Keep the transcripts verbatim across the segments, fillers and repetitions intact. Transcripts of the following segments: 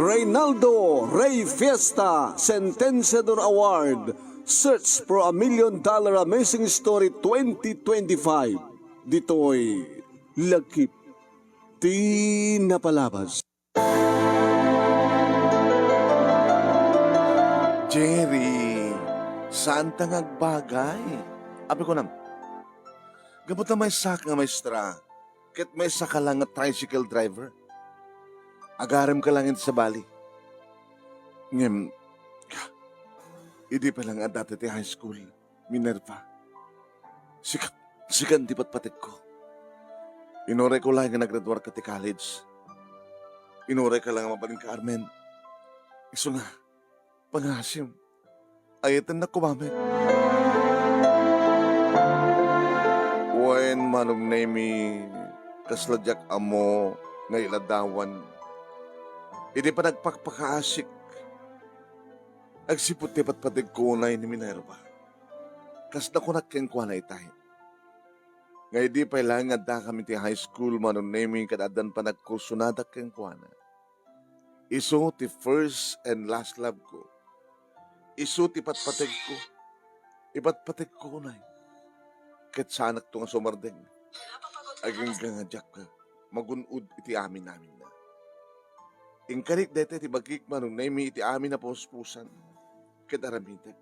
Reynaldo Rey Fiesta Sentenciador Award, Search for a Million Dollar Amazing Story twenty twenty-five. Ditoy lakip ti napalabas. Jerry, saan ta nga agbagay? Apay kunam, gapu ta maysak nga maestra, ket maysaka lang nga tricycle driver. Agarem ka lang iti sabali. Ngem, idi pa lang adda ti high school, Minerva, sika, sikan ti patpategko. Inuray ko lang nga nagraduar ka ti college. Inuray ka lang nga mabalin ka, Armen. Isu nga, pangasim, ayatennak koma met. Wen, Manong Nemi, kasla diak ammo nga iladawan. Idi panagpakpakaasik, agsipud ti patpategko unay ni Minerva. Kasla kunak kenkuana itay. Nga idi pay laeng addakam iti high school, Manong Nemi, ket addan panagkursonadak kenkuana. Isu ti first and last love ko. Isu ti patpategko. Ipatpategko unay. Ket saanakto nga sumardeng. Agingga nga diak magun-od iti amin-aminna. Inkarik dayta ti bagik, Manong Nemi, iti amin a pauspusan ket aramidek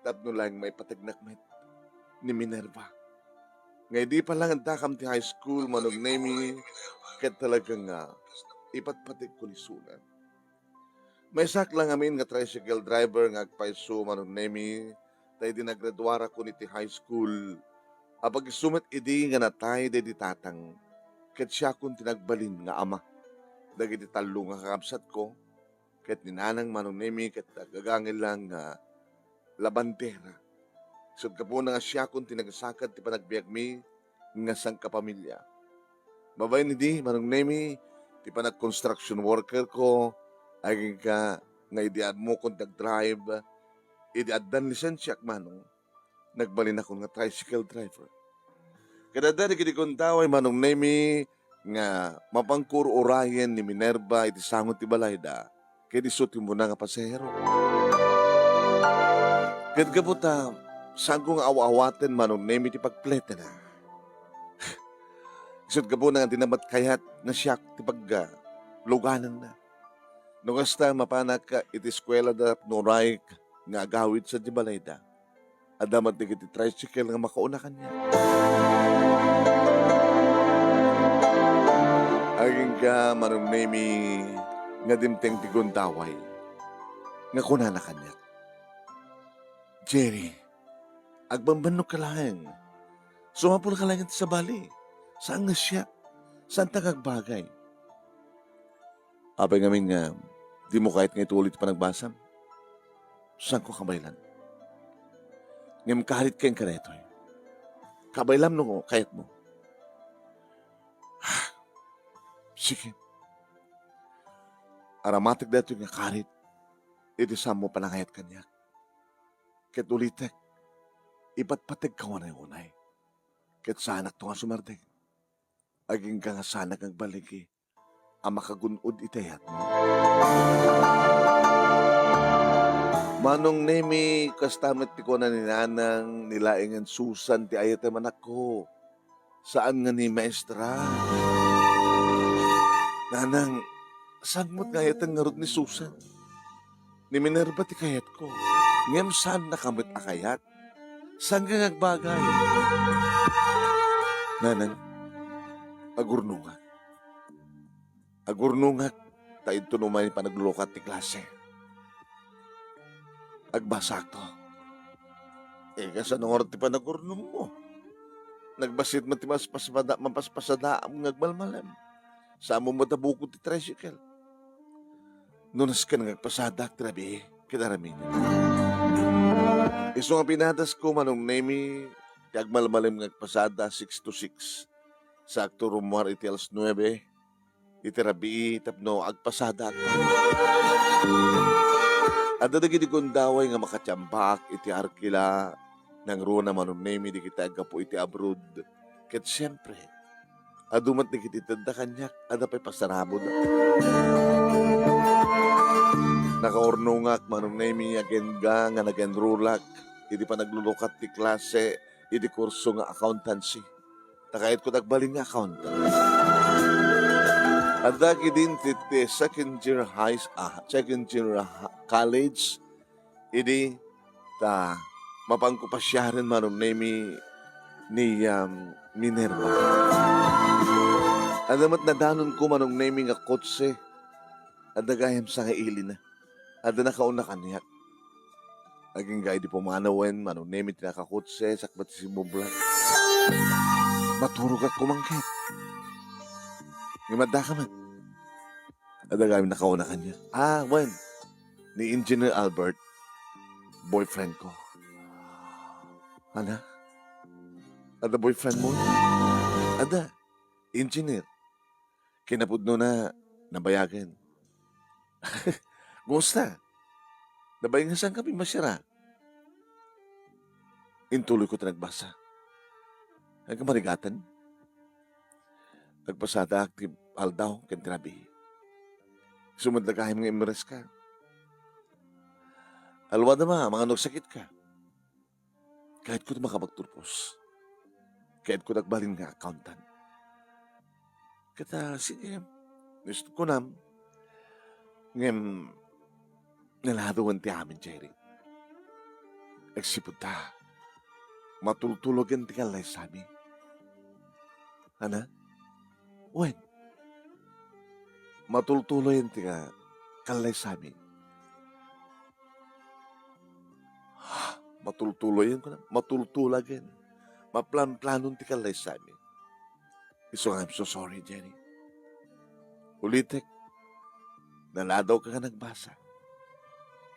tapno laeng maipategnak met ni Minerva. Nga idi pa lang addakam ti high school, Manong Nemi, ket talaga nga ipatpategko ni Sunan. Maysak lang amin nga tricycle driver nga agpayso, Manong Nemi, ta idi nagraduarakon iti high school, apag-isu met idi nga natay daydi tatang, ket siakon ti nagbalin nga ama dagiti tallo nga kakabsatko, ket ni Nanang, Manong Nemi, ket agagangel lang nga labandera. Isut' gapuna nga siakon ti nagasakad ti panagbiagmi nga sangkapamilya. Babaen idi, Manong Nemi, ti panag-construction worker ko, agingga nga idi ammokon ti agdrive, idi addan lisensiak, Manong, nagbalinakon nga tricycle driver. Ket adda dagiti gundaway, Manong Nemi, nga mapangko ur-urayen ni Minerva iti sango ti balayda ken isu ti umuna nga pasahero. Ket gapu ta, saanko nga aw-awaten, Manong Nemi, ti pagpletena. Isut' gapuna nga dina met kayat nga siak ti pagluganenna. No kasta, mapanak iti eskuela da tapno uray nga agawid sadiay balayda. Adda met dagiti tricycle nga makauna kaniak. Agingga, Manong Nemi, nga dimteng ti gundaway nga kunana kaniak, "Jerry, agbambannok ka laeng. Sumapul ka laeng iti sabali. Saan nga siak? Saan ta nga agbagay?" Apay ngamin nga dimo kayat nga ituloy ti panagbasam? Saanko kabaylan. Ngem karit kenka daytoy. Kabaylam no kayatmo. Sige. Aramatek daytoy nga karit iti saanmo panangayat kaniak. Ket ulitek, ipatpategka unay-unay. Ket saanakto nga sumardeng. Agingga nga saanak nga agbaligi a makagun-od iti ayatmo. Manong Nemi, kasta met ti kuna ni Nanang, ni laengen Susan ti ayatem, anakko. Saan nga ni Maestra. Nanang, saan met nga ayaten ngarud ni Susan? Ni Minerva ti kayatko. Ngem saannaka met a kayat. Saan nga agbagay? Nanang, agurnongak. Agurnongak, ta idton umay panaglulukat ti klase. Agbasakto. Eh, kasano ngarud ti panagurnongmo? Nagbassit met ti maspaspada-, mapaspasadaam nga agmalmalem. Saanmo met a bukod ti tricycle. No nasken nga agpasadak ti rabii, ket aramidek. Isu nga pinadasko, Manong Nemi, ti agmalmalem nga agpasada six to six. Sakto rummuar iti alas nuebe iti rabii tapno agpasadak. Adda dagiti gundaway nga makatiambak iti arkila, nangruna, Manong Nemi, dagiti aggapu iti abroad. Ket siempre, Adu met dagiti itedda kaniak, adda pay pasarabod. Nakaurnongak, Manong Nemi, agingga nga nag-enrollak iti panaglulukat ti klase iti kurso nga accountancy. Ta kayatko ti agbalin nga accountant. Adda ketdin ti, ti second year high, ah, second year ha-, college, idi ta mapanko pasiaren, Manong Nemi, ni, um, Minerva. Adda met nadanonko, Manong Nemi, nga kotse. Adda gayam sangailina. Adda nakauna kaniak. Agingga idi pumanawen, Manong Nemi, ti nakakotse, sakbay ti simmublag. Maturogak koma ket. Ngem addaka met. Adda gayam nakauna kaniak. Ah, wen. Ni Engineer Albert, boyfriend ko. Ana? Adda boyfriend mo? Adda. Engineer. Kinapudnona, nabayagen. Kumusta? Nabayagen, saan kami masira? Intuloyko ti nagbasa. Agkamarigaten. Nagpasadak ti aldaw ken ti rabii. Isu met la gayam nga imreska. Alwada ma, mangano agsakitka. Kayatko ti makapagturpos. Kayatko ti agbalin nga accountant. Ket, ah, sige, gusto ko nam. Ngem, naladuan ti amin, Jerry. Agsipud ta, matultulogen ti kallaysami. Ana? Wen, matultuloyen ti ka-, kallaysami. Matultuloyen, kuna, matultulagen. Maplanplanon ti kallaysami. Isu nga, I'm so sorry, Jenny. Ulitek, naladawka nga nagbasa.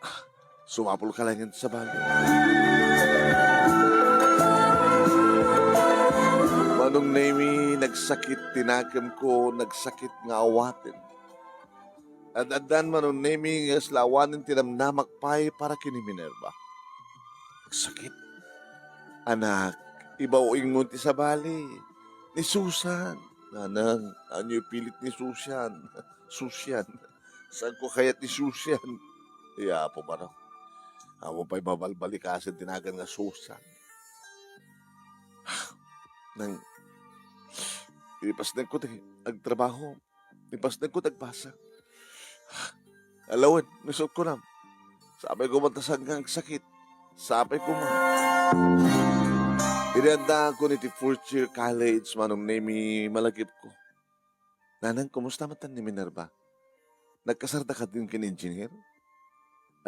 Ah, sumapulka laengen ti sabali. Manong Nemi, nagsakit ti nakemko, nagsakit nga awaten. Ad-addan, Manong Nemi, nga kasla awanen ti namnamak pay para ken ni Minerva. Nagsakit. Anak, ibaw-ingmo ti sabali. Ni Susan. Nanang, ania ipilit ni Susan? Susan. Saanko kayat ni Susan? Ay, Apo, barok. Awan pay mabalbalikasen ti nagan nga Susan. Nang, ipasnekko ti agtrabaho. Ipasnekko ti agbasa. Alawen, naisut ko na. Sapay koma ta saan nga agsakit. Sapay koma. Idi addaakon iti fourth year college, Manong Nemi, malagipko. Nanang, kumusta met ni Minerva? Nagkasarda kadin ken engineer?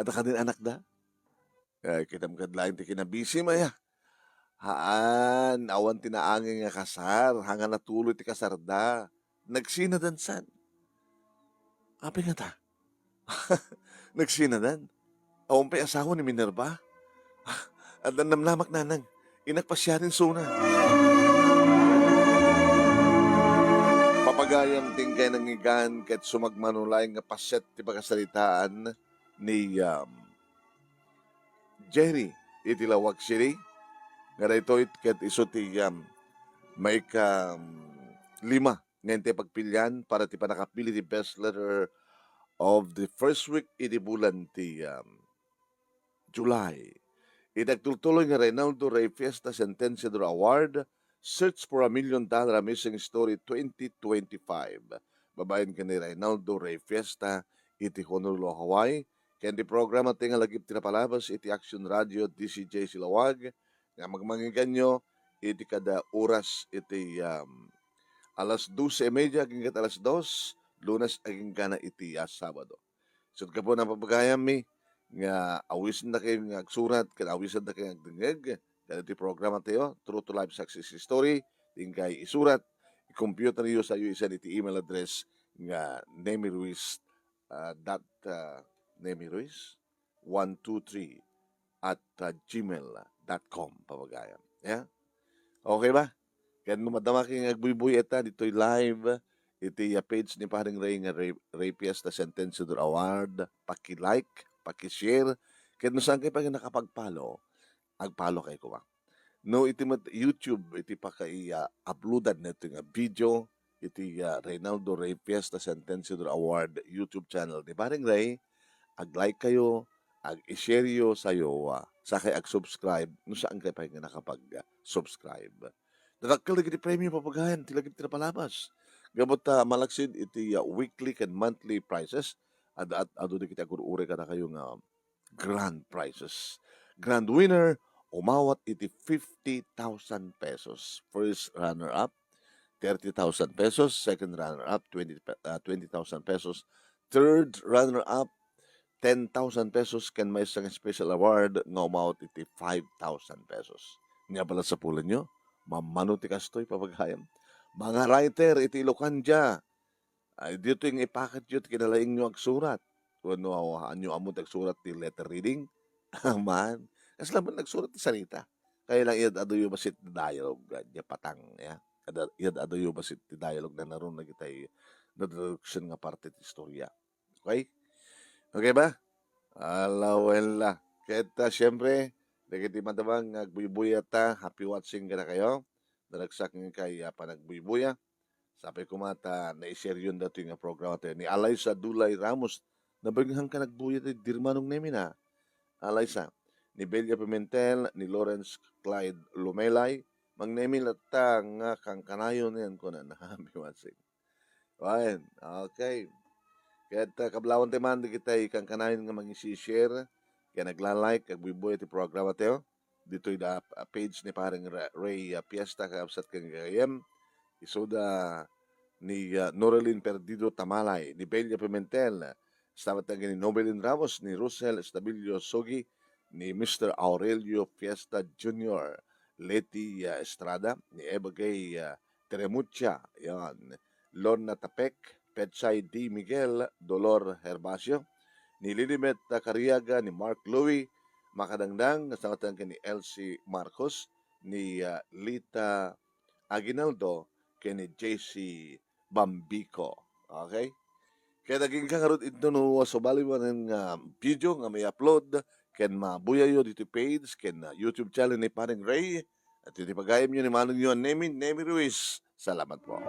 Adda kadin anakda? Ay, kitam kad laeng ti kinabisi, maya. Haan, awan ti naangay nga kasar, haan nga natuloy ti kasarda. Nagsinadan san. Apay ngata? Nagsinadan? Awan pay asawa ni Minerva? Addan namnamak, Nanang. Innak pasiaren suna. Papagayam ti inggay nangngegan ket sumagmamano laeng nga paset ti pakasaritaan ni, um, Jerry iti Laoag City. Nga daytoy ket isu ti, um, maika, um, lima nga intay pagpilian para ti pannakapili ti best letter of the first week iti bulan ti, um, July. Iti agtultuloy nga Reynaldo Rey Fiesta Sentenciador Award, Search for a Million Dollar Missing Story twenty twenty-five. Babaen ken ni Reynaldo Rey Fiesta iti Honolulu, Hawaii, ken ti programa ti nga lagip ti napalabas iti Action Radio D C J Silaoag, nga magmangiganyo iti kada oras iti, um, alas doce y media agingga alas dos, Lunes agingga iti, ah, Sabado. Ket gapu na papagayammi nga awisendak nga agsurat ken awisendak nga agdengngeg dagiti programa tayo, True to Life Success Story, inggay isurat, i-compute tayo sa iyo isan iti email address nga Nemi Ruiz, ah, dot, ah, Nemi Ruiz one two three at, ah, gmail dot com, papagayam. Ya? Okay ba? Ken no madamakayo nga agbuybuy ita ditoy live iti, ah, page ni Paring Ray nga Ray, Ray Fiesta Sentenciador Award, paki-like, paki-share. Ken no saan kayo pa nga nakapag-follow, ag-follow kayo koma. No iti met YouTube, iti pakai, ah, uploadan neto nga video, iti, ah, Reynaldo Rey Fiesta Sentenciador Award YouTube channel ni Paring Rey, ag-like kayo, ag-share yo sayo, ah, sakay ag-subscribe no saan kayo pay nga nakapag-subscribe. Nadakkel dagiti premio, papagayan, ti lagip ti napalabas. Gapu ta malaksid iti, ah, weekly ken monthly prizes, ad-, ad-, adu dagiti agur-uray kadakayo nga grand prizes. Grand winner, umawat iti fifty thousand pesos. First runner-up, thirty thousand pesos. Second runner-up, twenty pe-, ah, twenty thousand pesos. Third runner-up, ten thousand pesos. Ken maysa nga special award nga umawat iti five thousand pesos. Nia, bala sapulenyo, mammano ti kastoy, papagayam. Mga writer iti Ilocandia, ay, ditoy nga ipaketyo ti kinalaingyo agsurat. Wenno, haanyo ammo ti agsurat ti letter reading? Aman. Kasla met nagsurat ti sarita. Kaya lang, iyad-aduyo bassit ti dialogue, ah, diay patang, ya. Ada-, iyad-aduyo bassit ti dialogue, nanarun dagitay introduction nga parte ti istorya. Okay? Okay ba? Ala, wen la. Ket, ah, siyempre, dagiti madamag nga agbuybuya ta, happy watching kadakayo. Naragsak nga kay, ah, panagbuybuya. Sapay koma ta naiseryon datoy nga programa tayo. Ni Alaysa Dulay Ramos, nabenghanka nagbuya ti dirmanong nemina. Alaysa, ni Belia Pimentel, ni Lawrence Clyde Lumelay, mangnemin latta nga kankanayon yan, kuna na, happy watching. Wen, okay. Ket, ah, kablawan tayo man, dagitay kankanayon nga mangisi-share, ken nagla-like, agbuybuya ti programa tayo. Ditoy da, ah, page ni Paring Ra-, Ray, ah, Fiesta, kakabsat ken gagayyem. Isuda ni, ah, Norelin Perdido Tamalay, ni Belia Pimentel, sabat ni Nobelin Ramos, ni Russell Estabilio Sogi, ni Mister Aurelio Fiesta Junior, Leti, ah, Estrada, ni Eva Gay, ah, Teremucha, yan, Lorna Tapek, Petsay D. Miguel, Dolor Herbacio, ni Lilibet Cariaga, ni Mark Louie, makadangdang, sabat ken ni Elsie Marcos, ni, ah, Lita Aguinaldo, ken ni J C Bambico. Okay? Kaya naging kangarod ito no, subali man nga video nga may upload, ken mabuyayo dito page, ken, ah, YouTube channel ni Paring Ray, at iti pagayam nyo ni Manong Yuan Nemi, Nemi Ruiz. Salamat po.